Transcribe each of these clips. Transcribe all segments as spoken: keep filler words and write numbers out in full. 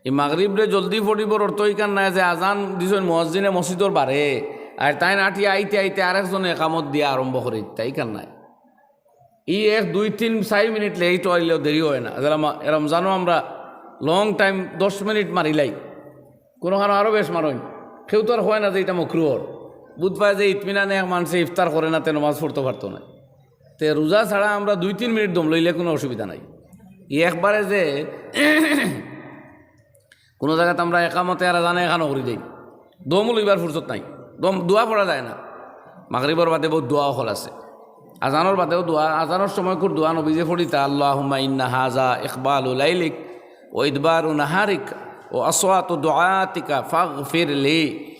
ই মাগরিবরে জলদি পড়িবর অর্থ ইখান নায় যে আজান দিছইন মুয়াজ্জিনে মসজিদর বারে, আর তাইন আটিয়া আইতে আইতে আরেকজনে একামত দিয়া আরম্ভ করি দিতা, ইখান নায়। ই এক, দুই, তিন, চাইর মিনিট late অইলেও দেরি অয় না। যেলা মা-, রমজানো আমরা long time দশ মিনিট মারিলাই, কুনুখানো আরও বেশ মারইন। কেউ তো আর কয় না যে ইটা মকরুহ অর। বুঝ পায় যে ইতমিনানে এক মানষে ইফতার করে না, তে নমাজ পড়তো পারতো নায়। তে রোজা ছাড়া আমরা দুই তিন মিনিট দম লইলে কুনু অসুবিধা নাই। ই একবারে যে কুনু জাগাত আমরা একামতে আর আজানে এখানো করি দেই, দমও লইবার ফুরসত নাই, দম, দোয়া পড়া যায় না। মাগরিবর বাদে বউত দোয়া অকল আছে, আজানর বাদেও দোয়া। আজানর সময় কুর দোয়া নবীজিয়ে পড়িতা, "আল্লাহুম্মা ইন্না হাযা ইকবালু লাইলিক ওয়া ইদবারু নাহারিক ওয়া আসওয়াতু দুআতিকা ফাগফির লি।"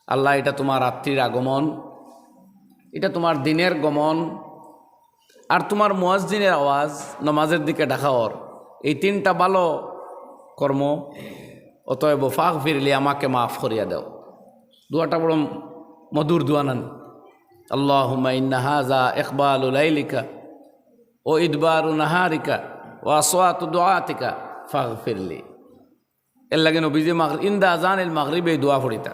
আল্লাহ, ইটা তুমার রাত্রির আগমন, ইটা তুমার দিনের গমন, আর তুমার মুয়াজ্জিনের আওয়াজ, নমাজের দিকে ডাকা অর, এই তিনটা ভালো কর্ম। অতএব ফাগফির লি, আমাকে মাফ করিয়া দেও। দোয়াটা বড় মধুর দোয়া নানি? আল্লাহুম্মা ইন্না হাযা ইকবালু লাইলিকা ওয়া ইদবারু নাহারিকা ওয়া আসওয়াতু দুআতিকা ফাগফির লি। এর লাগি নবীজিয়ে মাগরি-, ইনদা আজানিল মাগরিব এই দোয়া পড়িতা।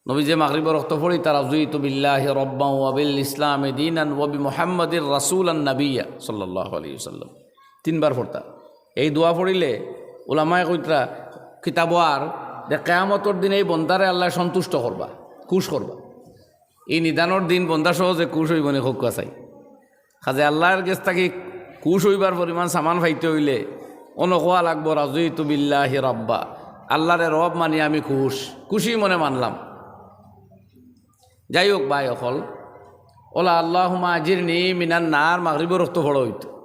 নবীজিয়ে মাগরিবর অক্ত পড়িতা, "রাদিতু বিল্লাহি রাব্বান ওয়া বিল ইসলামি দীনান ওয়া বি মুহাম্মাদির রাসূলান নাবিয়্যা সাল্লাল্লাহু আলাইহি ওয়াসাল্লাম।" তিনবার পড়তা। এই দোয়া পড়িলে উলামায়ে কইতরা কিতাবো আর যে কিয়ামতর দিন এই বন্দারে আল্লায় সন্তুষ্ট করবা, খুশ করবা। ই নিদানর দিন বন্দা সহজে খুশ অইবো নি, কউক্কা চাই। কাজে আল্লার গেছ থাকি খুশ অইবার পরিমাণ সামান পাইতে অইলে অনো কওয়া লাগবো, "রাদিতু বিল্লাহি রাব্বা", আল্লারে রব মানি আমি খুশ, খুশি মনে মানলাম। যাই হোক ভাই অকল, অলা আল্লাহুম্মা আজিরনি মিনান নার মাগরিবর অক্ত পড়া অইতো।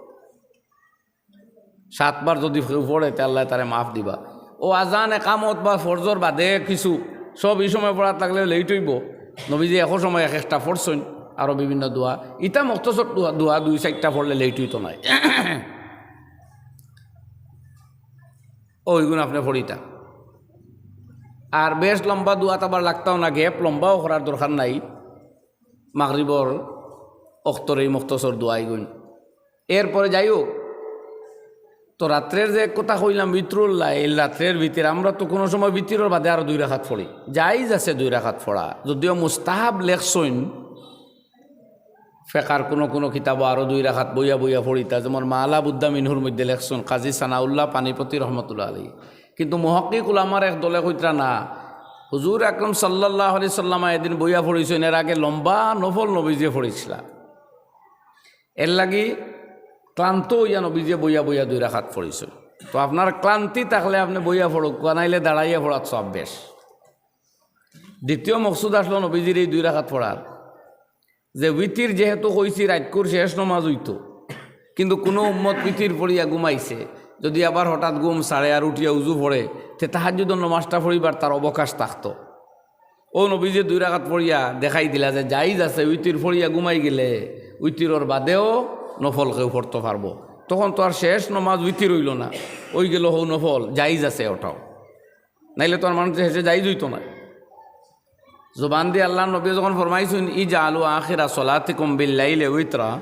সাতবার যুদি কেউ পড়ে, তে আল্লায় তারে মাফ দিবা। অউ আজান, একামত বা ফরজর বাদে কিছু, সব ই সময় পড়াত লাগলে late অইবো। নবীজিয়ে একো সময় এক একটা পড়ছইন, আরো বিভিন্ন দোয়া। ইতা মখতসর দোয়া, দোয়া দুই চাইরটা পড়লে late অইতো নায়। অউ ইগুন আপনে পড়িতা। আর বেশ লম্বা দোয়াত আবার লাগতাও না, gap লম্বাও করার দরকার নাই। মাগরিবর অক্তর এই মখতসর দোয়া ইগুন। এরপরে যাই হোক, তো রাত্রের যে কথা কইলাম, বিতরুল্লাইল, এই রাত্রের ভিতরে আমরা তো কুনু সময় বিতরর বাদে আরো দুই রাকাত পড়ি, জাইজ আছে দুই রাকাত পড়া, যুদিও মুস্তাহাব লেখছইন ফেকার কুনু কুনু কিতাবো আরো দুই রাকাত বইয়া বইয়া পড়িতা, যেমন মা লা বুদ্দা মিনহুর মধ্যে লেখছইন কাজী সানাউল্লাহ পানিপতি রহমতুল্লাহ আলাইহি। কিন্তু মুহাক্কিক উলামার এক দলে কইতরা না, হুজুর আকরাম সাল্লাল্লাহু আলাইহি সাল্লামে এদিন বইয়া পড়ছইন, এর আগে লম্বা নফল নবীজিয়ে পড়ছিলা। এর লাগি ক্লান্ত অইয়া নবীজিয়ে বইয়া বইয়া দুই রাকাত পড়ছইন। তো আপনার ক্লান্তি থাকলে আপনে বইয়া পড়উক্কা, নাইলে দাঁড়াইয়া পড়াত সওয়াব বেশ। দ্বিতীয় মকসুদ আসলো নবীজির এই দুই রাকাত পড়ার, যে উইতির যেহেতু কইছি রাইতকুর শেষ নমাজ অইতো, কিন্তু কুনু উম্মত উইতির পড়িয়া ঘুমাইছে, যুদি আবার হঠাৎ ঘুম ছাড়ে আর উঠিয়া উজু পড়ে, তে তাহাজ্জুদর নমাজটা পড়িবার তার অবকাশ থাকতো। অউ নবীজিয়ে দুই রাকাত পড়িয়া দেখাই দিলা যে জাইজ আছে, উইতির পড়িয়া ঘুমাই গেলে উইতিরর বাদেও নফল কেউ পড়তো পারবো। তখন তো আর শেষ নমাজ উইতির অইলো না, অইগেলো হউ নফল, জাইজ আছে অটাও। নাইলে তো আর মানুষ হেষে জাইজ অইতো নায়। জবান দি আল্লার নবীয়ে যখন ফরমাইছইন, "ইজআলু আখিরা সলাতিকুম বিল লাইলি উইতরা",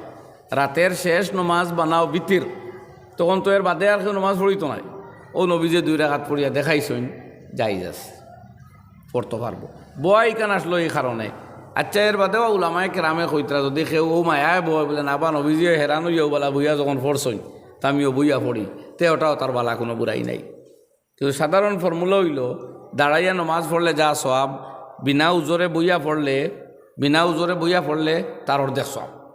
রাতের শেষ নমাজ বানাও বিতির, তখন তো এর বাদে আর কেউ নমাজ পড়িতো নায়। অউ নবীজিয়ে দুই রাকাত পড়িয়া দেখাইছইন, জাইজ আছে, পড়তো পারবো। বওয়া ইখান আসলো ই কারণে। আচ্ছা, এর বাদেও উলামায়ে কেরামে কইতরা, যুদি কেউ অউ মায়ায় বয় বুলে, "না বা নবীজিয়ে হেরান অইয়া অউ বালা বইয়া যখন পড়ছইন, তে আমিও বইয়া পড়ি", তে অটাও তার বালা কুনু বুরাই নাই। কিন্তু সাধারণ formula অইলো, দাঁড়াইয়া নমাজ পড়লে যা সওয়াব, বিনা উজরে বইয়া পড়লে, বিনা উজরে বইয়া পড়লে তার অর্ধেক সওয়াব,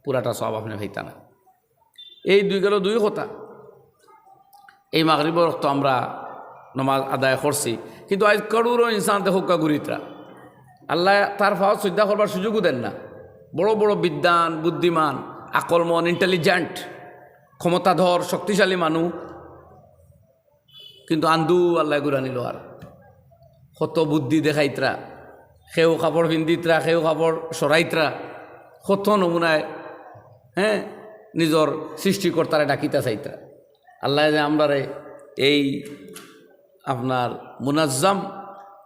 পুরাটা সওয়াব আপনে পাইতা না। এই দুই গেলো দুই কথা। এই মাগরিবর অক্ত আমরা নমাজ আদায় করছি, কিন্তু আইজ করোড়ো ইনসান দেখউক্কা ঘুরিতরা। আল্লায় তার পাওত সইজদা করবার সুযোগও দেন না। বড় বড় বিদ্বান, বুদ্ধিমান, আকলমন, intelligent, ক্ষমতাধর, শক্তিশালী মানুষ, কিন্তু আন্দু আল্লায় ঘুরানিলো আর। কত বুদ্ধি দেখাইতরা, কেউ কাপড় পিন্দিতরা, কেউ কাপড় সরাইতরা, কত নমুনায়, হ্যাঁ, নিজর সৃষ্টিকর্তারে ডাকিতা চাইতরা। আল্লায় যে আমরারে এই আপনার মুনাজ্জাম,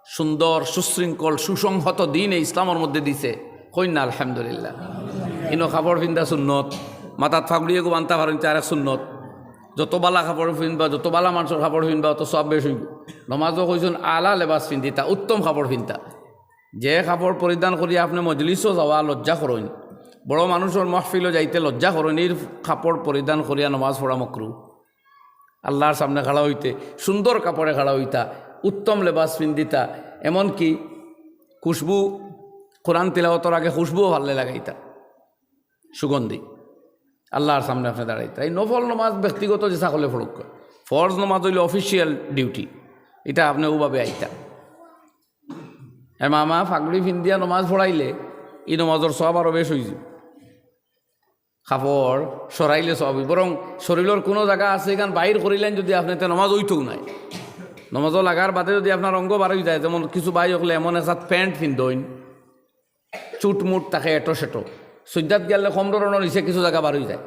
সুন্দর, সুশৃঙ্খল, সুসংহত দ্বীনে ইসলামর মধ্যে দিছে, কইন না আলহামদুলিল্লাহ। ইনো কাপড় পিন্দা সুন্নত, মাথাত ফাগড়ি এগু বানতা পারইন, তে আরেক সুন্নত। যত বালা কাপড় ফিনবা, যত বালা মানষর কাপড় ফিনবা, অত সওয়াব বেশ অইবো। নমাজো কইছইন আলা লেবাস ফিন্দিতা, উত্তম কাপড় ফিনতা। যে কাপড় পরিধান করিয়া আপনে মজলিসো যাওয়া লজ্জা করইন, বড় মানষর মাহফিলো যাইতে লজ্জা করইন, ইর কাপড় পরিধান করিয়া নমাজ পড়া মকরু। আল্লার সামনে খাড়া অইতে সুন্দর কাপড়ে খাড়া অইতা, উত্তম লেবাস ফিন্দিতা, এমনকি খুশবু, কোরআন তিলাওয়াতর আগে খুশবুও ভাল্লে লাগাইতা, সুগন্ধি। আল্লার সামনে আপনে দাঁড়াইতা। এই নফল নমাজ ব্যক্তিগত যে সকলে পড়ুক, ফরজ নমাজ অইলে অফিসিয়াল ডিউটি, ইটা আপনে অউভাবে আইতা। এমামা ফাগড়ি ফিন্দিয়া নমাজ পড়াইলে ই নমাজর সওয়াব আরো বেশ অইযিবো। কাপড় সরাইলে সওয়াব অইবো, বরং শরীলর কুনু জাগা আছে, ইখান বাইর করিলাইন যুদি আপনে, তে নমাজ অইতউ নায়। নমাজো লাগার বাদে যুদি আপনার অঙ্গ বার অইযায়, যেমন কিছু ভাই অকলে এমন এসাত প্যান্ট ফিন্দইন, চুটমুট থাকে এটো সেটো, সইজদাত গেলে কমরর নিচে কিছু জাগা বার অইযায়।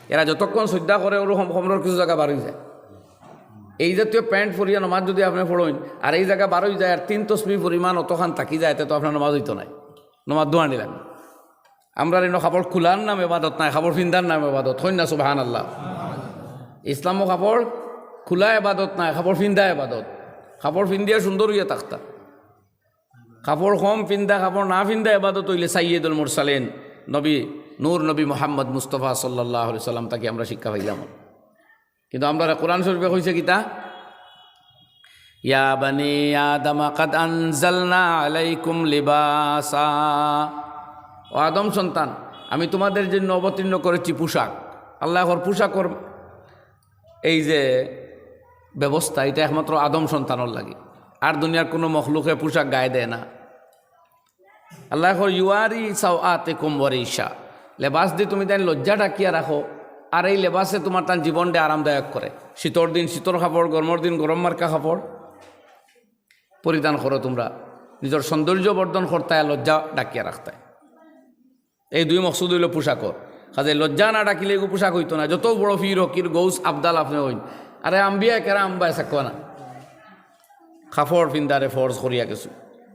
এরা যতক্ষণ সইজদা করে, ওরকম কমরর কিছু জাগা বার অইযায়। এই জাতীয় প্যান্ট পরিয়া নমাজ যুদি আপনে পড়ইন, আর এই জাগা বার অইযায়, আর তিন তসবি পরিমাণ অতখান থাকি যায়, তে তো আপনার নমাজ অইতো নায়, নমাজ ধুয়ানি লাগে। আমরার ইনো কাপড় খুলার নাম এবাদত নায়, কাপড় ফিন্দার নাম এবাদত। কইন না সুবহানাল্লাহ। ইসলামো কাপড় খুলা এবাদত নায়, কাপড় ফিন্দা এবাদত। কাপড় ফিন্দিয়া সুন্দর অইয়া থাকতা। কাপড় কম ফিন্দা, কাপড় না ফিন্দা এবাদত অইলে সাইয়্যিদুল মুরসালিন নবী, নূর নবী মুহাম্মদ মুস্তফা সাল্লাল্লাহু আলাইহি সাল্লাম থাকি আমরা শিক্ষা পাইলাম। কিন্তু আমরারে কোরআন শরীফে কইছে কিতা? ইয়া বানি আদম কাদ আনজালনা আলাইকুম লিবাসা। ও আদম সন্তান, আমি তোমাদের জন্য অবতীর্ণ করেছি পোশাক। আল্লায় কর পোশাকর এই যে ব্যবস্থা, ইটা একমাত্র আদম সন্তানর লাগি, আর দুনিয়ার কুনু মখলুকে পোশাক গায়ে দেয় না। আল্লায় কর ইউয়ারি সাওআতিকুম ওয়া রিশা, লেবাস দি তুমি তাইন লজ্জা ঢাকিয়া রাখো, আর এই লেবাসে তোমার তান জীবনরে আরামদায়ক করে। শীতর দিন শীতর কাপড়, গরমর দিন গরম মার্কা কাপড় পরিধান করো তোমরা, নিজর সৌন্দর্য বর্ধন করতায়, লজ্জা ঢাকিয়া রাখতায়। এই দুই মকসুদ অইলো পোশাকর। কাজে লজ্জা না ঢাকিলে এগু পোশাক অইতো না। যত বড় পীর, ফকির, গৌস, আবদাল আপনে অইন, আরে আম্বিয়া কেরাম আম্বায় সাকুয়া না, কাপড় ফিন্দারে ফরজ করিয়া গেছইন।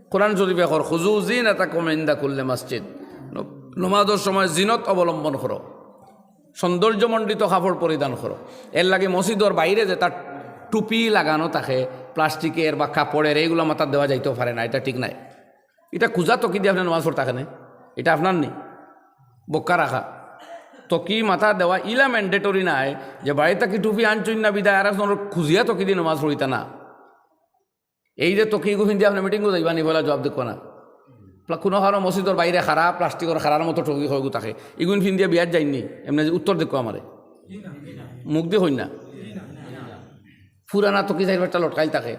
কোরআন শরীফে কর, "খুযু যিনাতাকুম ইনদা কুল্লি মসজিদ।" ন-, নমাজর সময় জিনত অবলম্বন করো, সৌন্দর্যমণ্ডিত কাপড় পরিধান করো। এর লাগি মসজিদর বাইরে যেতা টুপি লাগানো থাকে প্লাস্টিকের বা কাপড়ের, এইগুলা মাথাত দেওয়া যাইতেও পারে না, ইটা ঠিক নায়। ইটা কুজা তকি দি আপনে নমাজ পড়তা কেনে? ইটা আপনার নি? বক্কা রাখা। তকি মাথাত দেওয়া ইলা ম্যান্ডেটরি নায় যে বাড়ি থাকি টুপি আনছইন না বিদায় আর একজনর কুজিয়া তকি দি নমাজ পড়িতা না। এই যে তকি ইগু ফিন্দি আপনে মিটিংও যাইবা নি, পয়লা জবাব দেখো না। প্লা-, কুনু কারো মসজিদর বাইরে খাড়া, প্লাস্টিকর খাড়ার মতো তকি কয়গু থাকে। ইগুন ফিন্দিয়া বিয়াত যাইন নি, এমনে যে উত্তর দেখো আমারে। মুখ দি কইন না। পুরানা তকি চাইর পাঁচটা লটকাইল থাকে।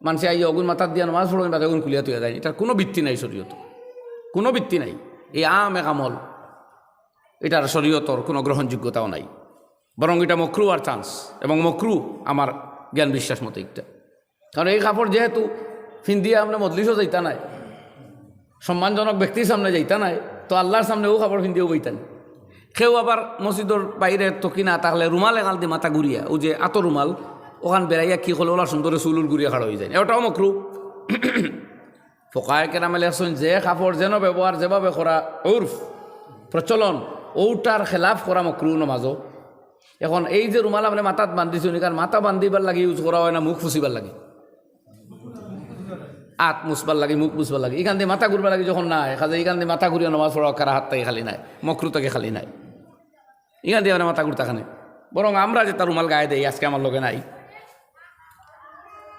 মানষে আইয়া অগুন মাথাত দিয়া নমাজ পড়ইন, বাদে অগুন খুলিয়া থইয়া যাইন। ইটার কুনু ভিত্তি নাই শরীয়তো। কুনু ভিত্তি নাই। এই আম এক আমল। ইটার শরীয়তর কুনু গ্রহণযোগ্যতাও নাই। বরং ইটা মকরু আর চান্স। এবং মকরু আমার জ্ঞান বিশ্বাস মতে ইটা। কারণ এই কাপড় যেহেতু ফিন্দিয়া আপনে মজলিসও যাইতা নায়, সম্মানজনক ব্যক্তির সামনে যাইতা নায়, তো আল্লার সামনে অউ কাপড় ফিন্দিয়াও বইতা নায়। কেউ আবার মসজিদর বাইরে তকি না থাকলে রুমাল এখান দি মাথা ঘুরিয়া, অউ যে আতো রুমাল, অখান বেড়াইয়া কি করলে অলা সুন্দরে চুল উল ঘুরিয়া খাড়া অইযায়, ইটাও মকরু। ফোকায়ে কেরামে লেখছইন, যে কাপড় যেন ব্যবহার যেভাবে করা উর্ফ, প্রচলন, অউটার খেলাফ করা মকরু নমাজো। এখন এই যে রুমাল আপনে মাথাত বান্ধিছইন, ইখান মাথা বান্ধিবার লাগি ইউজ করা অয় না মুখ ফুসিবার লাগি? আত মুছবার লাগি, মুখ মুছবার লাগি। ইখান দি মাথা ঘুরবার লাগি যখন নায়, কাজে ইখান দি মাথা ঘুরিয়া নমাজ পড়া কারাহাত থাকি খালি নায়, মকরু থাকি খালি নায়। ইখান দি আপনে মাথা ঘুরতা কেনে? বরং আমরা যেতা রুমাল গায়ে দেই, আজকে আমার লগে নাই,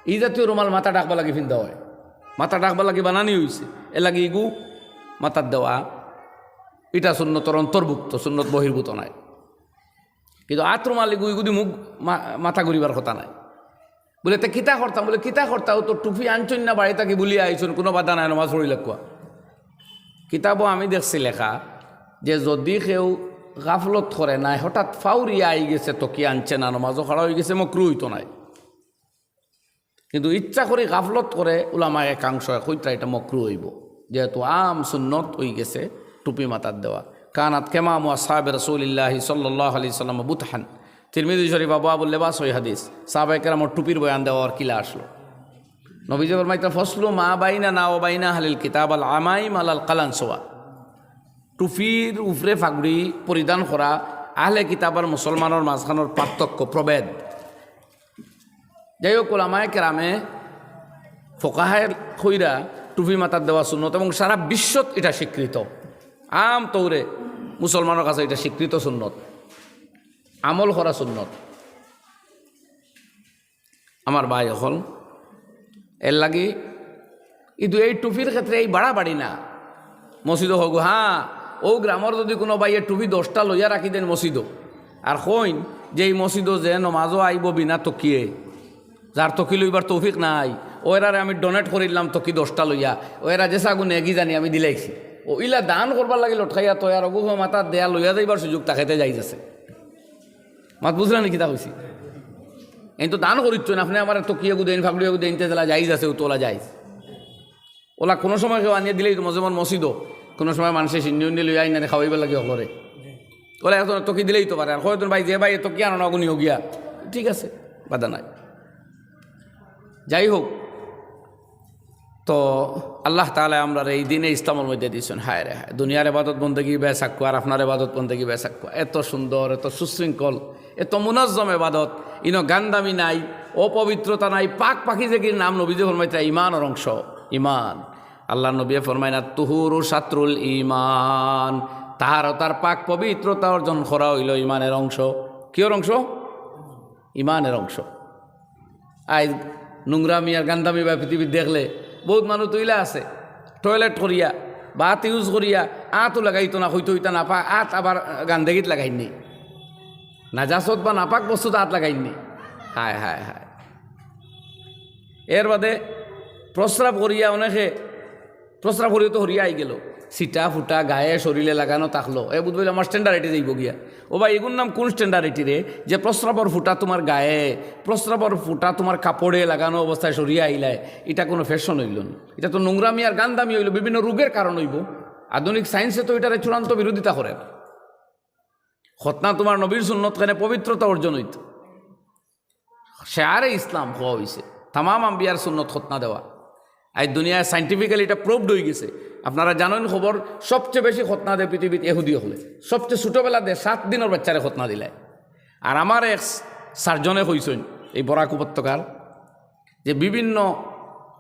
ই জাতীয় রুমাল মাথা ঢাকবার লাগি ফিন্দা অয়, মাথা ঢাকবার লাগি বানানি অইছে, এর লাগি ইগু মাথাত দেওয়া, ইটা সুন্নতর অন্তর্ভুক্ত, সুন্নত বহির্ভূত নায়। কিন্তু আত রুমাল ইগু, ইগু দি মুখ মা-, মাথা ঘুরিবার কথা নায়। বুলে, "তে কিতা করতাম?" বুলে, "কিতা করতাম? অউ তো টুপি আনছইন না, বাড়ি থাকি ভুলিয়া আইছইন, কুনু বাধা নাই, নমাজ পড়ি লাগুয়া।" কিতাবো আমি দেখছি লেখা যে যুদি কেউ গাফলত করে নায়, হঠাৎ ফাউরিয়া আইগেছে, তকি আনছে না, নমাজো খাড়া অইগেছে, মকরু অইতো নায়। কিন্তু ইচ্ছা করি গাফলত করে, উলামায়ে একাংশে কইতরা ইটা মকরু অইবো, যেহেতু আম সুন্নত অইগেছে টুপি মাথাত দেওয়া। কানাত কিমামু আসহাবি রাসূলিল্লাহি সাল্লাল্লাহু আলাইহি ওয়াসাল্লাম বুতহান। তিরমিজি শরীফ আবওয়াবুল লিবাস অউ হাদিস। সাহাবায়ে কেরামর টুপির বয়ান দেওয়ার কিলা আসলো। নবীজি ফরমাইতা, "ফাসলু মা বাইনানা ওয়া বাইনা আহলিল কিতাব আল আমাইম আলাল কালানসোয়া।" টুপির উপরে ফাগড়ি পরিধান করা আহলে কিতাব আর মুসলমানর মাঝখানর পার্থক্য, প্রভেদ। যাই হোক, ওলামায়ে কেরামে ফোকাহায় কইরা টুপি মাথাত দেওয়া সুন্নত এবং সারা বিশ্বত ইটা স্বীকৃত। আম তৌরে মুসলমানর কাছে ইটা স্বীকৃত সুন্নত, আমল করা সুন্নত। আমার ভাই অকল, এর লাগি ইদু এই টুপির ক্ষেত্রে এই বাড়াবাড়ি না। মসজিদো হগু, হ্যাঁ, ও গ্রামর যদি কোনো ভাইয়ে টুপি দশটা লইয়া রাখি দেন মসজিদো, আর কইন যে এই মসজিদো যে নমাজও আইব বিনা তকিয়ে, যার তকি লইবার তৌফিক নাই, ও এরারে আমি ডোনেট করিলাম তকি দশটা লইয়া, ও এরা যে সাগু নেগি জানি আমি দিলাইছি। ও ইলা দান করবার লাগি লটকাইয়া তৈয়ার অগু মাথা দেয়া লইয়া যাইবার সুযোগ তাকেতে যাইজ আছে। মাত বুঝরা নি কিতা কইছি? এই তো দান করিচ্ছ না, আপনি আমার তকিয়া গুদেন, ফাগড়িয়া গুদেন, তে দিলা যাইজ আছে, উতলা যাইজ। ওলা কোনো সময় কেউ আনিয়া দিলেই তো মজে মন মসজিদও, কোনো সময় মানুষে সিন্নি উন্নি লইয়া আইনারে খাওয়াইবার লাগি হকলরে। ওলা এখন তকি দিলেই তো পারে, আর কয়জন ভাই যে ভাই তকি আনো না, অগুনি হগিয়া, ঠিক আছে, বাধা নাই। যাই হোক, তো আল্লাহ তাআলা আমরারে এই দিনে ইসলামর মধ্যে দিছইন। হায় রে হায়, দুনিয়ার এবাদত বন্দেগি বেসাক্কু আর আপনার এবাদত বন্দেগি বেসাক্কু। এত সুন্দর, এত সুশৃঙ্খল, এত মুনাজ্জম এবাদত। ইনো গান্দামি নাই, অপবিত্রতা নাই, পাক পাকিজাগির নাম নবীজি ফরমাইতরা ইমানর অংশ। ইমান, আল্লাহর নবী ফরমাইন, "আত-তুহুরু শাতরুল ইমান।" তাহারতার পাক পবিত্রতা অর্জন করা অইলো ইমানের অংশ। কিয়র অংশ? ইমানের অংশ। আইজ নোংরামি আর গান্দামি বা পৃথিবীত দেখলে বহুত মানুষ তৈলা আছে, টয়লেট করিয়া বা আত ইউজ করিয়া আতও লাগাইতো না, হইতো হইতা না পা, আত আবার গান্দেগিত লাগাইননি, নাজাসত বা নাপাক বস্তুত আত লাগাইননি। হায় হায় হায়। এর বাদে প্রস্রাব করিয়া অনেকে প্রস্রাব করিয়া তো হরিয়া আই গেল, ছিটা ফুটা গায়ে শরীরে লাগানো থাকলো, এ বুধ বলে আমার স্ট্যান্ডার্ড এটি যাইব গিয়া। ও ভাই, এগুর নাম কোন স্ট্যান্ডার্ড এটি রে, যে প্রস্রাবর ফুটা তোমার গায়ে, প্রস্রাবর ফুটা তোমার কাপড়ে লাগানো অবস্থায় সরিয়া আইলায়? এটা কোনো ফ্যাশন হইল না, এটা তো নোংরামি আর গান্দামি হইল, বিভিন্ন রোগের কারণ হইব। আধুনিক সায়েন্সে তো এটারে চূড়ান্ত বিরোধিতা করে। খতনা তোমার নবীর সুন্নত, কেনে পবিত্রতা অর্জন হইত। শেয়ারে ইসলাম হওয়া হইছে, তামাম আম্বিয়ার সুন্নত খতনা দেওয়া। আজ দুনিয়ায় সায়েন্টিফিক্যালি এটা প্রুভড হয়ে গেছে। আপনারা জানেন খবর, সবচেয়ে বেশি খতনা দেয় পৃথিবীত এহুদি হলে, সবচেয়ে ছোটবেলা দেয়, সাত দিনের বাচ্চারে খতনা দিলায়। আর আমার এক সার্জনে কইছেন এই বরাক উপত্যকার, যে বিভিন্ন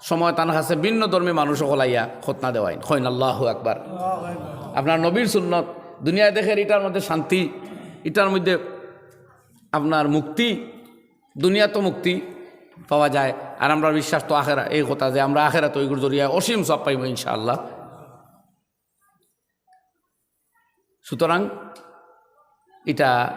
সময় তার কাছে ভিন্ন ধর্মী মানুষ সকল আইয়া খতনা দেওয়াইন। কইন আল্লাহু আকবার। আপনার নবীর সুন্নত, দুনিয়ায় দেখের ইটার মধ্যে শান্তি, ইটার মধ্যে আপনার মুক্তি, দুনিয়া তো মুক্তি পাওয়া যায়, আর আমরা বিশ্বাস তো আখেরা, এই কথা যে আমরা আখেরা তো ওইগুলোর জরিয়ায় অসীম সব পাইব ইনশাআল্লাহ। সুতরাং এটা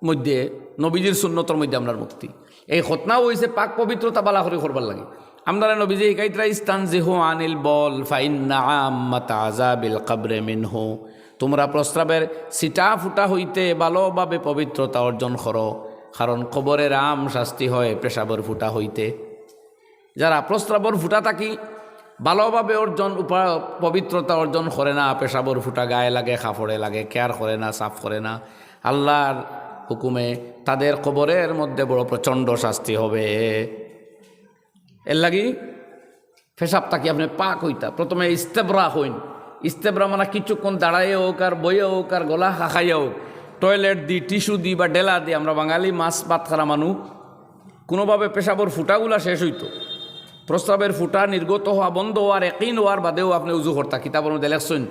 মধ্যে নবীজির সুন্নতর মধ্যে আমরার মুক্তি। এই খতনা হইছে পাক পবিত্রতা বালা করি করবার লাগি। আমরারে নবীজি হিকাইতরা, "ইস্তানজিহু আনিল বল ফাইন্না আম্মাতা আযাবিল কবরে মিনহু।" তোমরা প্রস্রাবের ছিটা ফুটা হইতে ভালোভাবে পবিত্রতা অর্জন করো, কারণ কবরের আম শাস্তি হয় পেশাবর ফুটা হইতে। যারা প্রস্রাবর ফুটা থাকি ভালোভাবে অর্জন উপা-, পবিত্রতা অর্জন করে না, পেশাবর ফুটা গায়ে লাগে, কাপড়ে লাগে, কেয়ার করে না, সাফ করে না, আল্লাহর হুকুমে তাদের কবরের মধ্যে বড় প্রচণ্ড শাস্তি হবে। এর লাগি পেশাব থাকি আপনি পাক হইতা। প্রথমে ইস্তেবরা হইন। ইস্তেবরা মানে কিছুক্ষণ দাঁড়াইয়া হোক আর বইয়া হোক আর গলা খাখাইয়া হোক, টয়লেট দি, টিস্যু দি বা ডেলা দি, আমরা বাঙালি মাছ ভাত খারা মানুষ, কোনোভাবে পেশাবর ফুটাগুলা শেষ হইতো। প্রস্রাবের ফুটা নির্গত হওয়া, বন্ধ হওয়ার, একিন হওয়ার বাদেও আপনি উজু করতা। কিতাবর মধ্যে লেখছইন,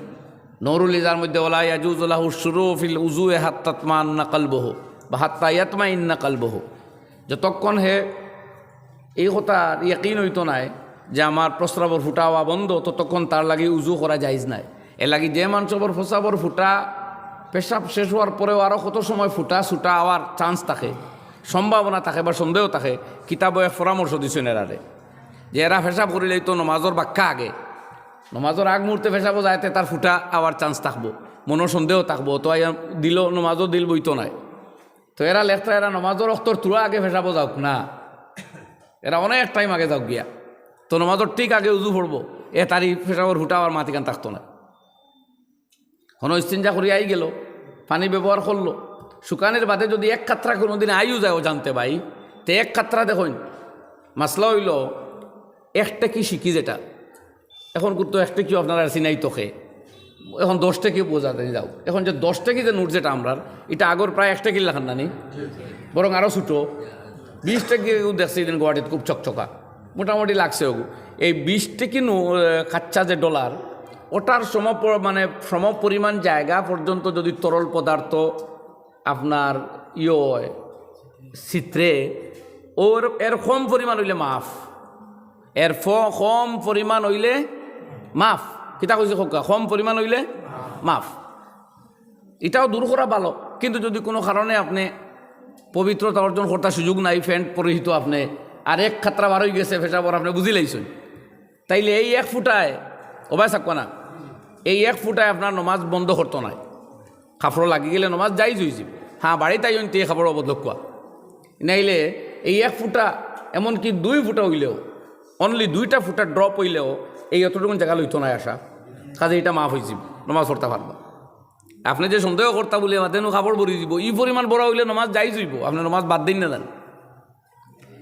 নুরুল ইজার মধ্যে, "ওয়ালা ইয়াজুজু লাহু শুরু ফিল উজু হাত্তা তাতমান্না কলবহু বা হাত্তা ইয়াতমাইন্না কলবহু।" যতক্ষণ হে এই কথা ইয়াকিন হইতো নায় যে আমার প্রস্রাবর ফুটা হওয়া বন্ধ, ততক্ষণ তার লাগি উজু করা জায়েজ নাই। এর লাগি যে মানুষর প্রস্রাবর ফুটা, পেশাব শেষ হওয়ার পরেও আরও কত সময় ফুটা ছুটা হওয়ার চান্স থাকে, সম্ভাবনা থাকে বা সন্দেহ থাকে, কিতাবো এক পরামর্শ দিছইন এরারে যে এরা পেশাব করিলেই তো নমাজর বাক্কা আগে, নমাজর আগ মুহূর্তে পেশাবো যাইতে তার ফুটা হওয়ার চান্স থাকবো, মনর সন্দেহ থাকবো, তো আইয়া দিল, নমাজও দিল বইতো নায়। তো এরা লেখতা, এরা নমাজর অক্তর থুড়া আগে পেশাবো যাউক না, এরা অনেক টাইম আগে যাউক গিয়া, তো নমাজর ঠিক আগে উজু পড়বো, এ তারি পেশাবর ফুটা আওয়ার মাতিকান থাকতো না। হনো ইস্তিনজা করি আই গেল, পানি ব্যবহার করলো, শুকানির বাদে যদি এক কাতরা কোনোদিন আইও যায় অজান্তে ভাই, তে এক কাতরা দেখইন, মাসলা হইল এক টেকি শিকি যেটা, এখন কিন্তু এক টেকিও আপনারা চিনাই তো খে, এখন দশ টেকি বুঝা যায় যাও। এখন যে দশ টেকি যে নোট যেটা আমরার, ইটা আগর প্রায় এক টেকির লাখান নানি, বরং আরও ছোটো। বিশ টেকি দেখছি এদিন গুয়াহাটিত খুব চকচকা, মোটামুটি লাগছে ওগু। এই বিশ টেকি নো-, এ, কাচ্চা যে ডলার, ওটার সম প-, মানে সম পরিমাণ জায়গা পর্যন্ত যদি তরল পদার্থ আপনার ইয়ে হয়, চিত্রে, ওর, এর কম পরিমাণ অইলে মাফ। এর ফ-, কম পরিমাণ অইলে মাফ। কিতা কইছি কউক্কা? কম পরিমাণ অইলে মাফ। ইটাও দূর করা ভালো, কিন্তু যদি কোনো কারণে আপনে পবিত্রতা অর্জন করতা সুযোগ নাই, প্যান্ট পরিহিত আপনে, আর এক কাতরা বার অই গেছে, পেশাবর আপনে বুঝি লাইছইন, তাইলে এই এক ফুটায়, ও ভাই সাক্কা না, এই এক ফুটায় আপনার নমাজ বন্ধ করতো নায়। কাপড় লাগি গেলে নমাজ জাইজ অইযিবো। হ্যাঁ, বাড়িত আইন তে কাপড় বদলউক্কা। নাইলে এই এক ফুটা, এমনকি দুই ফুটা অইলেও, only দুইটা ফুটা ড্রপ অইলেও এই অতটুকুন জাগা লইতো নায় আশা। কাজে ইটা মাফ অইযিবো, নমাজ পড়তা পারবা। আপনে যে সন্দেহ করতা বুলে বাদে নু কাপড় ভরি দিবো, ই পরিমাণ বড় অইলে নমাজ জাইজ অইবো, আপনে নমাজ বাদ দিন না জান।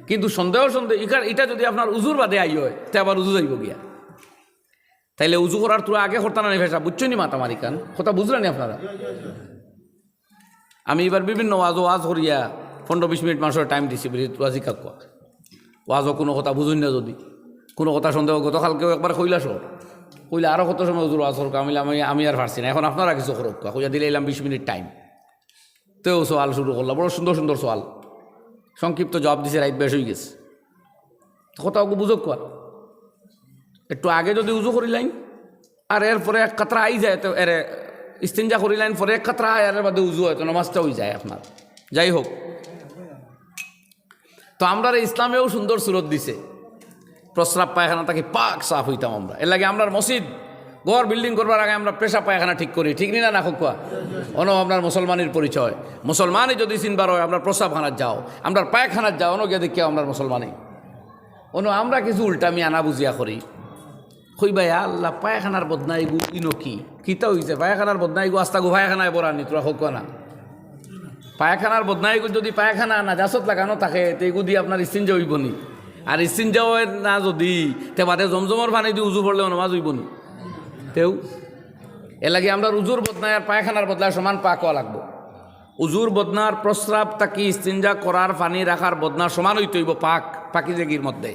কিন্তু সন্দেহ, সন্দেহ, ইকার-, ইটা যদি আপনার উজুর বাদে আই হয়, তে আবার উজু যাইবো গিয়া। তাইলে উজু করার তুরা আগে করতা না নি পেশাব, বুঝছইন নি মাতামারি খান? কথা বুঝরা নি আপনারা? আমি এবার বিভিন্ন ওয়াজো ওয়াজ করিয়া পনেরো বিশ মিনিট মানুষরে টাইম দিছি, বুঝি তুরা জিকাউক্কা। ওয়াজো কোনো কথা বুঝইন না যদি, কোনো কথা সন্দেহ, গতকালকেও একবার কইলা সব, কইলা আরও কত সময় উজুর ওয়াজ করউক্কা, আমি, আমি, আমি আর পারছি না, এখন আপনারা কিছু করউক্কা, কইয়া দিলাইলাম বিশ মিনিট টাইম। তেউ সওয়াল শুরু করলা, বড় সুন্দর সুন্দর সওয়াল, সংক্ষিপ্ত জবাব দিছে, রাইত বেশ অই গেছে। তো কথা ওগু বুঝউক্কা, একটু আগে যদি উজু করিলাইন, আর এরপরে এক কাতরা আই যায়, তো এরে ইস্তিনজা করিলাইন, পরে এক কাতরা আয়, আর এর বাদে উজু হয়, তো নমাজটা অই যায় আপনার। যাই হোক, তো আমরারে ইসলামেও সুন্দর সুরত দিছে, প্রস্রাব পায়খানা থাকি পাক সাফ অইতাম আমরা। এর লাগি আমরার মসজিদ, ঘর বিল্ডিং করবার আগে আমরা পেশাব পায়খানা ঠিক করি, ঠিক নি না, না কউক্কা? অনো আপনার মুসলমানির পরিচয়। মুসলমানি যদি চিনবার হয়, আমরার প্রস্রাবখানাত যাও, আমরার পায়খানাত যাও, অনো গিয়া দেখিয়া আমরার মুসলমানি। অনো আমরা কিছু উল্টা মিয়া না বুঝিয়া করি। কইবা, "ইয়া আল্লাহ, পায়খানার বদনা ইগু ইনো কি? কিতা অইছে? পায়খানার বদনা ইগু আস্তা গু পায়খানায় ভরা নি, তুরা কউক্কা না?" পায়খানার বদনা ইগু যদি পায়খানা নাজাসত লাগানো থাকে, তে ইগু দি আপনার ইস্তিনজা অইবো নি? আর ইস্তিনজা অয় না যদি, তে বাদে জমজমর পানি দি উজু পড়লে নমাজ অইবো নি? তেউ এর লাগি আমরার উজুর বদনায় আর পায়খানার বদনায় সমান পাক অওয়া লাগবো। উজুর বদনার প্রস্রাব থাকি ইস্তিনজা করার পানি রাখার বদনা সমান অইতে অইবো পাক, পাকিজাগির মধ্যে।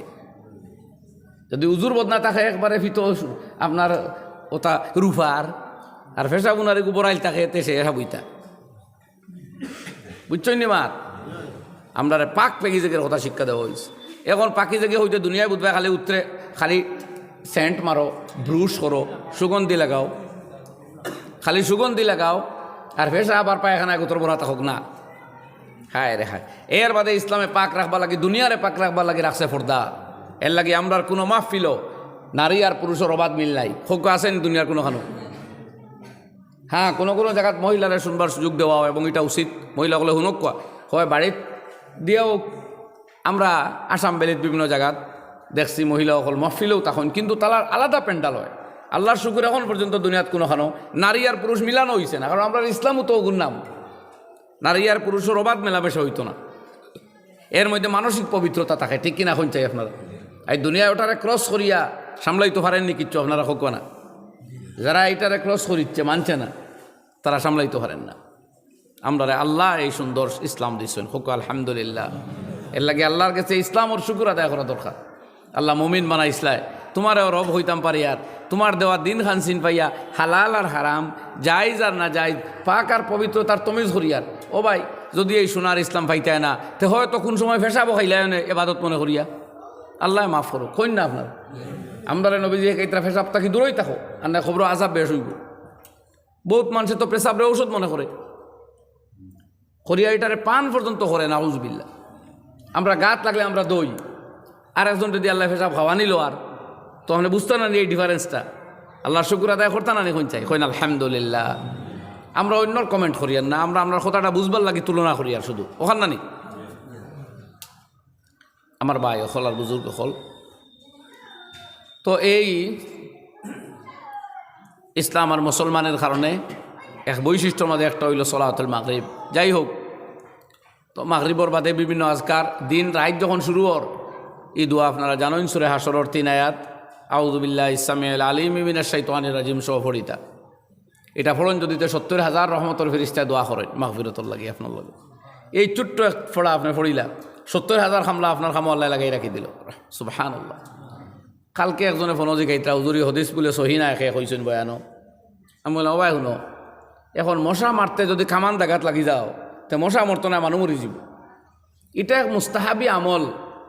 যদি উজুর বদনা থাকে একবারে ফিতো আপনার ওটা রুফার, আর পেশাব উনার ইগু বড়াইল থাকে, তে সে এসব অইতা। বুঝছইন নি মাত? আমরারে পাক পাকিজাগির কথা শিক্ষা দেওয়া অইছে। এখন পাকিজাগি অইতে দুনিয়ায় বুঝবায় খালি উত্তরে খালি সেন্ট মারো, ব্রুশ করো, সুগন্ধি লাগাও, খালি সুগন্ধি লাগাও, আর পেশাব আর পায়খানায় গুতর ভরা থাকউক না। হায় রে হায়। এর বাদে ইসলামে পাক রাখবার লাগি, দুনিয়ারে পাক রাখবার লাগি রাখছে পর্দা। এর লাগি আমরার কোনো মাহফিলো নারী আর পুরুষর অবাধ মিল নাই। কউক্কা আছে নি দুনিয়ার কুনুখানো? হ্যাঁ, কোনো কোনো জাগাত মহিলারে শুনবার সুযোগ দেওয়া হয় এবং ইটা উচিত, মহিলা অকলে হুনউক্কা। হয় বাড়িত দিয়াও, আমরা আসাম ভ্যালিত বিভিন্ন জাগাত দেখছি মহিলা অকল মাহফিলেও তখন, কিন্তু তারার আলাদা প্যান্ডেল হয়। আল্লাহর শুকুর এখন পর্যন্ত দুনিয়াত কুনুখানো নারী আর পুরুষ মিলানো অইছে না, কারণ আমরার ইসলামও তো অগুর নাম। নারী আর পুরুষর অবাধ মেলামেশা অইতো না, এর মধ্যে মানসিক পবিত্রতা থাকে, ঠিক কিনা কইন চাই আপনারা? এই দুনিয়ায় ওটারে ক্রস করিয়া সামলাইতো পারেন নি কিচ্ছু, আপনারা কউক্কা না। যারা এটারে ক্রস করিচ্ছে, মানছে না, তারা সামলাইতো পারেন না। আমরারে আল্লায় এই সুন্দর ইসলাম দিছইন, কউক্কা আলহামদুলিল্লাহ। এর লাগি আল্লাহর গেছে ইসলামর শুকুর আদায় করা দরকার। আল্লাহ মুমিন বানাইছলায়, তুমারেও রব অইতাম পারিয়ার, তুমার দেওয়া দিন খান চিন পাইয়া হালাল আর হারাম, জায়েজ আর নাজায়েজ, পাক আর পবিত্রতার তমিজ করিয়ার। ও ভাই, যদি এই সোনার ইসলাম পাইতায় না, তে হয়তো কুন সময় পেশাবও খাইলায় অনে এবাদত মনে করিয়া। আল্লায় মাফ করউক, কইন না আপনারা? আমরারে নবীজিয়ে কইতরা পেশাব থাকি দূরই থাকো, আর না কবরো আজাব বেশ অইবো। বউত মানষে তো পেশাবরে ঔষধ মনে করে, করিয়া ইটারে পান পর্যন্ত করে, নাউজুবিল্লাহ। আমরা গাত লাগলে আমরা দই, আর একজন যদি আল্লায় পেশাব খাওয়ানিলো আর, তো আপনে বুঝতা না নি এই ডিফারেন্সটা? আল্লাহর শুকুর আদায় করতা না নি কইন চাই, কইন আলহামদুলিল্লাহ। আমরা অন্যর কমেন্ট করিয়ার না, আমরা আমরার কথাটা বুঝবার লাগি তুলনা করিয়ার শুধু, অখান না নি? আমার ভাই অকল আর বুজুর্গ অকল, তো এই ইসলাম আর মুসলমানের কারণে এক বৈশিষ্ট্যর মাঝে একটা অইলো সলাতুল মাগরিব। যাই হোক, তো মাগরিবর বাদে বিভিন্ন আজকার, দিন রাইত যখন শুরু অর, ই দোয়া আপনারা জানইন, সূরা হাশরর তিন আয়াত, আউযু বিল্লাহিস সামিউল আলিম মিনাশ শাইতানির রাজিম সহ পড়িতা। ইটা পড়ইন যুদি, তে সত্তইর হাজার রহমতর ফিরিস্তায় দোয়া করইন মাগফিরতর লাগি আপনার লাগি। এই ছোট্ট এক পড়া আপনে পড়িলা, সত্তইর হাজার কামলা আপনার কামো আল্লায় লাগাই রাখি দিল। সুবহানাল্লাহ। কালকে একজনে ফোনো জিকাইতরা, "হুজুর, ই হাদিস বুলে সহি না, একে কইছইন বয়ানো।" আমি কইলাম, "ও ভাই, হুনো, এখন মশা মারতে যুদি কামান জাগাত লাগি যাও, তে মশা মরতো না, মানুষ মরি যিবো।" ইটা এক মুস্তাহাবি আমল।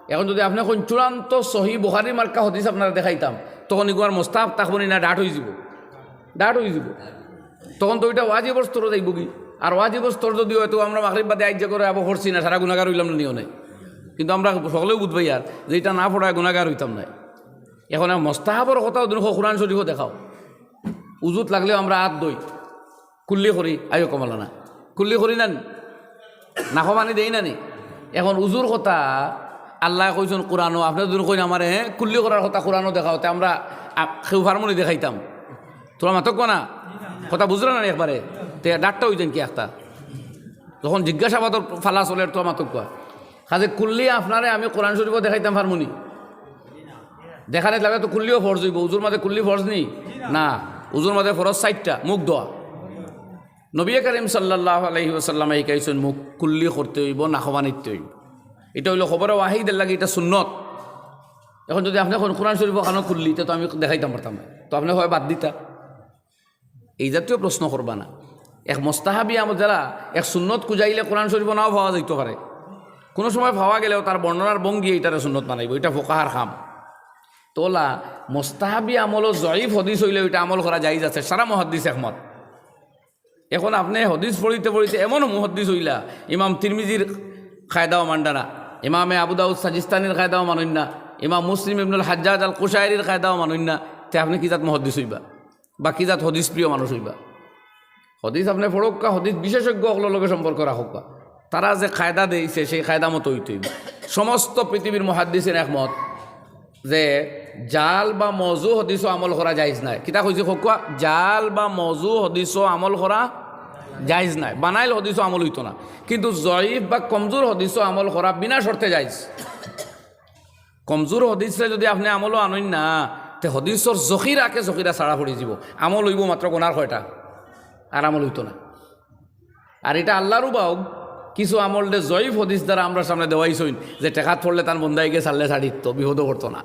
এখন যুদি আপনে কইন চূড়ান্ত সহি বুখারী মার্কা হাদিস আপনারে দেখাইতাম, তখন ইগুয়ার মুস্তাহাব থাকবো নি না, ডাট অইযিবো? ডাট অইযিবো। তখন তো ইটা ওয়াজিবর স্তরো যাইবোগি। আর ওয়াজিবর স্তর যুদি অয়, তে আমরা মাগরিব বাদে আইজ যে করে আবো করছি না, সারা গুনাগার অইলাম না নি অনে? কিন্তু আমরা হকলেউ বুঝবায় আর যে ইটা না পড়ায় গুনাগার অইতাম নায়। এখন এক মুস্তাহাবর কথা অদিন কও, কুরআন শরীফো দেখাও। উজুত লাগলেও আমরা আত ধই, কুল্লি করি, আইও কমলা না, কুল্লি করি না নি? নাকো পানি দেই না নি? এখন উজুর কথা আল্লায় কইছইন কুরআনো, আপনে যুদি কইন আমারে, হে, কুল্লি করার কথা কুরআনো দেখাও, তে আমরা, আ, কেউ পারমু নি দেখাইতাম? তুমরা মাতউক্কা না, কথা বুঝরা না নি একবারে? তে ডাট্টা অইযাইন কি একটা, যখন জিজ্ঞাসাবাদর ফালা চলের, তুমরা মাতউক্কা। কাজে কুল্লি আপনারে আমি কুরআন শরীফো দেখাইতাম পারমু নি? দেখানিত লাগে তো কুল্লিও ফরজ অইবো। উজুর মাঝে কুল্লি ফরজ নি? না। উজুর মাঝে ফরজ চাইরটা, মুখ ধোয়া। নবী করিম সাল্লাল্লাহু আলাইহি ওয়াসাল্লামে শিখাইছইন মুখ কুল্লি করতে অইবো, নাকো পানি দিতে অইবো। ইটা অইলো খবরে ওয়াহিদের লাগি, ইটা সুন্নত। এখন যুদি আপনে কইন কুরআন শরীফো কানো কুল্লি, তে তো আমি দেখাইতাম পারতাম না, তো আপনে হয় বাদ দিতা। এই জাতীয় প্রশ্ন করবা না। এক মুস্তাহাবি আমল, যারা এক সুন্নত খুজাইলে কুরআন শরীফো নাও পাওয়া যাইতো পারে, কুনু সময় পাওয়া গেলেও তার বর্ণনার ভঙ্গিয়ে ইটারে সুন্নত বানাইবো, ইটা ফোকাহার কাম। তো অলা মুস্তাহাবি আমলও জয়ীফ হাদিস অইলেও ইটা আমল করা জায়েজ আছে, সারা মুহাদ্দিস একমত। এখন আপনে হাদিস পড়িতে পড়িতে এমন মুহাদ্দিস অইলা, ইমাম তিরমিজির কায়দাও মানরা না, ইমামে আবু দাউদ সাজিস্তানির কায়দাও মানইন না, ইমাম মুসলিম ইবনুল হাজ্জাজ আল কুশায়রির কায়দাও মানইন না, তে আপনে কি জাত মুহাদ্দিস অইবা? বা কি জাত হাদিস প্রিয় মানুষ অইবা? হাদিস আপনে পড়উক্কা, হাদিস বিশেষজ্ঞ অকলর লগে সম্পর্ক রাখউক্কা, তারা যে কায়দা দেইছে, সেই কায়দা মতো অইতে অইবো। সমস্ত পৃথিবীর মুহাদ্দিসিন একমত যে জাল বা মওজু হাদিসও আমল করা জায়েজ নায়। কিতা কইছি কউক্কা? জাল বা মওজু হাদিসও আমল করা জায়েজ নায়, বানাইল হাদিসও আমল অইতো না। কিন্তু জয়ীফ বা কমজুর হাদিসও আমল করা বিনা শর্তে জায়েজ। কমজুর হাদিসরে যুদি আপনে আমলো আনইন না, তে হাদিসর জখিরাকে জখিরা ছাড়া পড়ি যিবো। আমল অইবো মাত্র গুনার কয়টা, আর আমল অইতো না। আর ইটা আল্লার উবাও, কিছু আমলরে জয়ীফ হাদিস দ্বারা আমরার সামনে দেওয়াইছইন যে টেকাত পড়লে তান বন্দাইগে ছাড়লে ছাড়িত, বিপদো পড়তো না।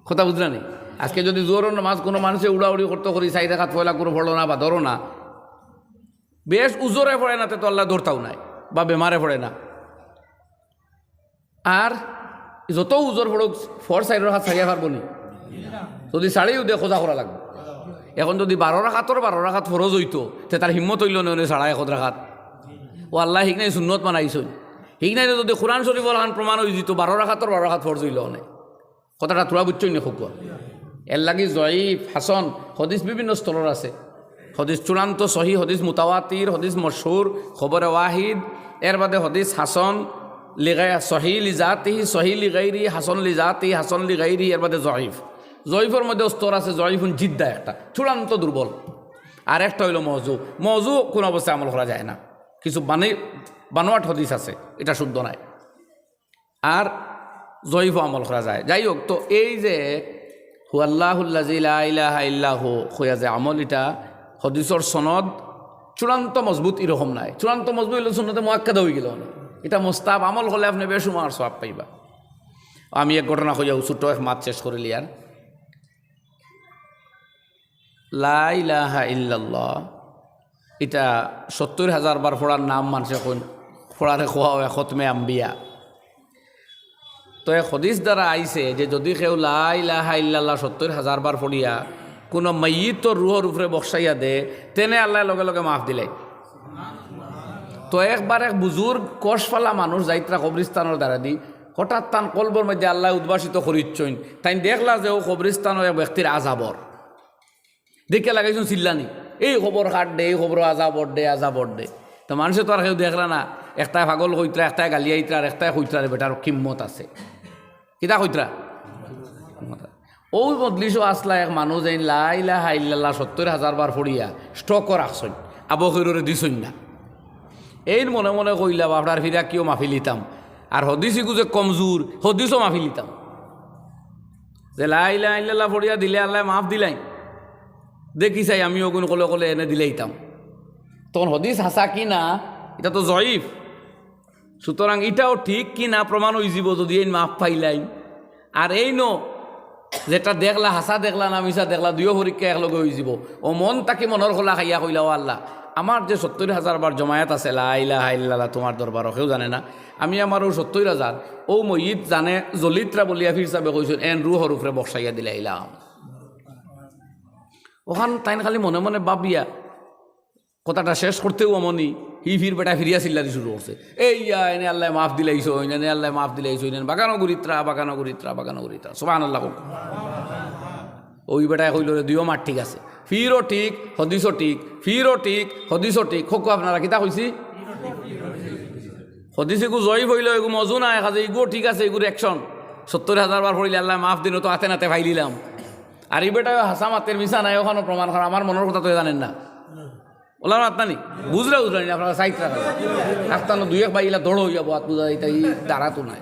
কথা বুঝরা নি? আজকে যুদি জোহরর নামাজ কুনু মানষে উড়াউড়ি করতো করি, চাইর রাকাত পয়লা কুনু পড়লো না বা ধরো না, বেশ উজরে পড়ে না, তে তো আল্লায় ধরতাউ নায় বা বেমারে পড়ে না। আর যত উজর পড়উক, ফরজ চাইর রাকাত ছাড়িয়া পারবো নি? যুদি ছাড়িও দে, খোজা করা লাগবো। এখন যুদি বারো রাকাতর বারো রাকাত ফরজ অইতো, তে তার হিম্মত অইলো নে, অনে ছাড়া এক রাকাত। ও আল্লায় হিকনাই সুন্নত বানাইছইন। হিকনাই যুদি কুরআন শরীফর লাখান প্রমাণ অইযিতো, বারো রাকাতর বারো রাকাত ফরজ অইলো অনে। কথাটা তুরা বুঝছইন নি কউক্কা? এরলাগি জয়ীফ, হাসান, হাদিস বিভিন্ন স্তরর আছে। হাদিস চূড়ান্ত সহি, হাদিস মুতাওয়াতির, হাদিস মশহুর, খবরে ওয়াহিদ, এরবাদে হাদিস হাসান লিগাই-, সহি লিজাতিহি, সহি লিগাইরি, হাসান লিজাতিহি, হাসান লিগাইরি, এরবাদে জয়ীফ। জয়ীফর মধ্যে স্তর আছে, জয়ীফুন জিদ্দা একটা, চূড়ান্ত দুর্বল। আর একটা অইলো মওজু। মওজু কুনু অবস্থায় আমল করা যায় না, কিছু বানি-, বানোয়াট হাদিস আছে, ইটা শুদ্ধ নায়। আর জয়ীফও আমল করা যায়। যাই হউক, তো এই যে হুয়াল্লাহুল্লাযী লা ইলাহা ইল্লা হু কইয়া যে আমল, ইটা হাদিসর সনদ চূড়ান্ত মজবুত ইরকম নায়। চূড়ান্ত মজবুত অইলে সুন্নতে মুআক্কাদা অইগেলো অনে। ইটা মুস্তাহাব আমল করলে আপনে বেশুমার সওয়াব পাইবা। আমি এক ঘটনা কইয়াউ ছোট্ট এক মাত শেষ করিলিয়ার। লা ইলাহা ইল্লাল্লাহ, ইটা সত্তইর হাজার বার পড়ার নাম মানষে কইন, পড়ারে কওয়া অয় খতমে আম্বিয়া। তো এক হাদিস দ্বারা আইছে যে যুদি কেউ লা ইলাহা ইল্লাল্লাহ সত্তইর হাজার বার পড়িয়া কুনু মাইয়িতর রুহর উপরে বকশাইয়া দে, তেনে আল্লায় লগে লগে মাফ দিলাইন। তো একবার এক বুজুর্গ কষফালা মানুষ যাইতরা কবরিস্তানর দ্বারাদি, হঠাৎ তান কলবর মধ্যে আল্লায় উদ্ভাসিত করিচ্ছইন, তাইন দেখলা যে অউ কবরিস্তানর এক ব্যক্তির আজাবর। দেখিয়া লাগাইছইন চিল্লানি, "এই কবর কাট দে, এই কবরো আজাবর দে, আজাবর দে।" তো মানষে তো আর কেউ দেখরা না, একটায় পাগল কইতরা, একটায় গালিয়াইতরা, আর একটায় কইতরা, "রে বেটার কিম্মত আছে।" কিতা কইতরা? অউ মজলিসো আছলা এক মানুষ, যেইন লা ইলাহা ইল্লাল্লাহ সত্তইর হাজার বার পড়িয়া স্ট্রোকো রাখছইন, আবু খৈররে দিছইন না। এইন মনে মনে কইলা, "বাপড়ার ফিরাকিও মাফি লিতাম, আর হাদিস ইগু যে কমজুর, হাদিসও মাফি লিতাম।" যে লা ইলাহা ইল্লাল্লাহ পড়িয়া দিলে আল্লায় মাফ দিলাইন। দেখি চাই আমি অগুন কলে কলে এনে দিলাইতাম। তখন হদিস হাছা কি না, ইটা তো জয়ীফ। সুতরাং ইটাও ঠিক কি না প্রমাণ অইযিবো যদি এইন মাফ পাইলাইন। আর এইনও যেটা দেখলা, হাছা দেখলা না মিছা দেখলা, দুইও পরীক্ষা একলগে অইযিবো। অউ মন থাকি মনর খোলা খাইয়া কইলা, "ও আল্লাহ, আমার যে সত্তইর হাজার বার জমায়েত আছে, লা ইলাহা ইল্লাল্লাহ, তুমার দরবারো কেউ জানে না, আমি আমার অউ সত্তইর হাজার, অউ মইত জানে জলিত্রা বলিয়া ফির সাবে কইছইন, এন রুহর উপরে বকশাইয়া দিলাইলাম।" অখান তাইন খালি মনে মনে ভাবিয়া কথাটা শেষ করতেউ অমনি হি ফির বেটা ফিরিয়া চিল্লানি শুরু করছে, "এই ইয়া, এনে আল্লায় মাফ দিলাইছইন, এনে আল্লায় মাফ দিলাইছইন, এনে বাগানো ঘুরিত্রা, বাগানো ঘুরিত্রা, বাগানো ঘুরিত্রা।" সুবহানাল্লাহ কউক্কা। অউ বেটায় কইলো, "রে, দুইও মাত ঠিক আছে, ফিরও ঠিক, হদিসও ঠিক, ফিরও ঠিক, হদিসও ঠিক।" কউক্কা আপনারা কিতা কইছি? হদিস এগু জয়ীফ অইলো, এগু মওজু নায়, কাজে ইগুও ঠিক আছে, ইগুর action। সত্তইর হাজার বার পড়িলে আল্লায় মাফ দিন, অউ তো আতে নাতে পাইলিলাম। আর ই বেটায় হাছা মাতের মিছা নায়, অখানও প্রমাণ করা, আমার মনর কথা তো জানইন না। অলার মাত নানি? বুঝরা, বুঝরা নি, আপনারা সাইড রাখা। আখতানো দুই এক ভাই ইলা দড় অইয়া বওয়াত বুঝা যাইতা, ই দাঁড়া তো নায়।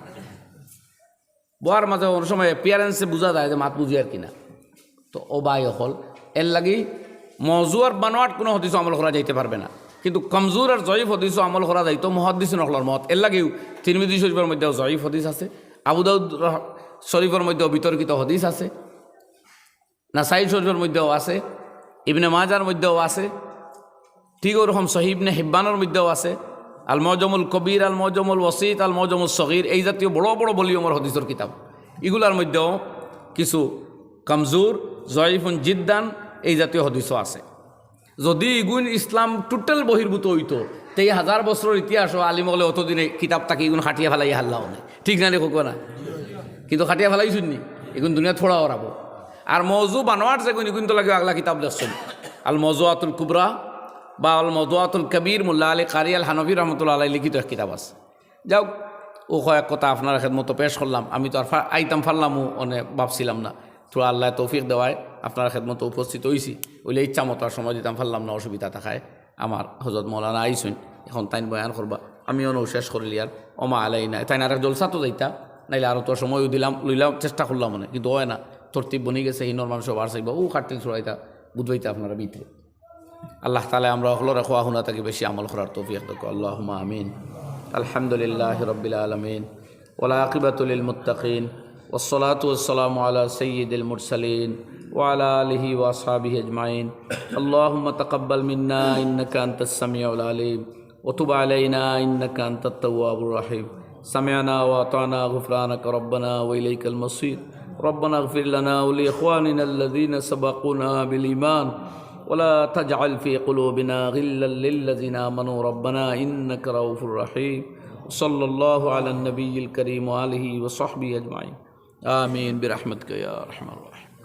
বওয়ার মাঝে অনেক সময় appearance-এ বুঝা যায় যে মাত বুঝিয়ার কি না। তো ও ভাই অকল, এরলাগি মওজু আর বানোয়াট কুনু হদিসও আমল করা যাইতে পারবে না, কিন্তু কমজুর আর জয়ীফ হদিসও আমল করা যাইতো মুহাদ্দিসিন অকলর মত। এরলাগিউ তিরমিজি শরীফর মধ্যেও জয়ীফ হদিস আছে, আবু দাউদ রহ-, শরীফর মধ্যেও বিতর্কিত হদিস আছে, নাসাই শরীফর মধ্যেও আছে, ইবনে মাজার মধ্যেও আছে, ঠিক ওরকম সহিহ ইবনে হিব্বানর মধ্যেও আছে, আল মুজামুল কবির, আল মুজামুল ওয়াসিত, আল মুজামুল সগীর, এই জাতীয় বড় বড় ভলিউমর হদিসর কিতাব। ইগুলার মধ্যেও কিছু কমজুর, জয়ীফুন জিদ্দান, এই জাতীয় হদিসও আছে। যদি ইগুন ইসলাম total বহির্ভূত অইতো, তে ই হাজার বছরর ইতিহাসও আলিম অকলে অতদিনে কিতাব থাকি ইগুন কাটিয়া ফালাইয়া হারলা অনে। ঠিক না রে, কউক্কা না? কিন্তু কাটিয়া ফালাইছইন নি, ইগুন দুনিয়াত ফড়া অরাবো। আর মওজু বানোয়াট যেগুন, ইগুন তো লাগিয়া আগলা কিতাব লেখছইন। আল মওজুআতুল কুবরা বা আল মওজুআতুল কবির, মোল্লা আলী কারি আল হানফি রহমতুল্লাহ আলাইহি লিখিত এক কিতাব আছে। যাউক, অউ কয়েক কথা আপনার খেদমতো পেশ করলাম। আমি তো আর ফা-, আইতাম পারলামও অনে ভাবছিলাম না। থুড়া আল্লায় তৌফিক দেওয়ায় আপনার খেদমতো উপস্থিত অইছি। অইলে ইচ্ছা মতো আর সময় দিতাম পারলাম না, অসুবিধা থাকায়। আমার হজরত মৌলানা আইছইন, এখন তাইন বয়ান করবা, আমি অনো শেষ করিলিয়ার। ওমা আলাইনা, তাইন আরেক জলসাত যাইতা, নাইলে আরো তো সময়ও দিলাম, লইলাম, চেষ্টা করলাম অনে, কিন্তু অয় না, তরতিব বনি গেছে, হিনর মানুষ বার চাইবা, অউ কাটতে ছুড়াইতা, বুঝবাইতা আপনারা ভিতরে। আল্লাহ তাআলায় আমরা হকলরে কওয়া হুনা থাকি বেশি আমল করার তৌফিক দেউক্কা। আল্লাহুম্মা আমিন। আলহামদুলিল্লাহি রাব্বিল আলামিন। والعاقبة للمتقين، والصلاة والسلام على سيد المرسلين، وعلى آله وأصحابه أجمعين. اللهم تقبل منا إنك أنت السميع العليم، وتب علينا إنك أنت التواب الرحيم. سمعنا وأطعنا، غفرانك ربنا وإليك المصير. ربنا اغفر لنا ولإخواننا الذين سبقونا بالإيمان، ولا تجعل في قلوبنا غلا للذين آمنوا، ربنا إنك رؤوف رحيم. وصلى الله على النبي الكريم وآله وصحبه أجمعين. آمين برحمتك يا أرحم الراحمين.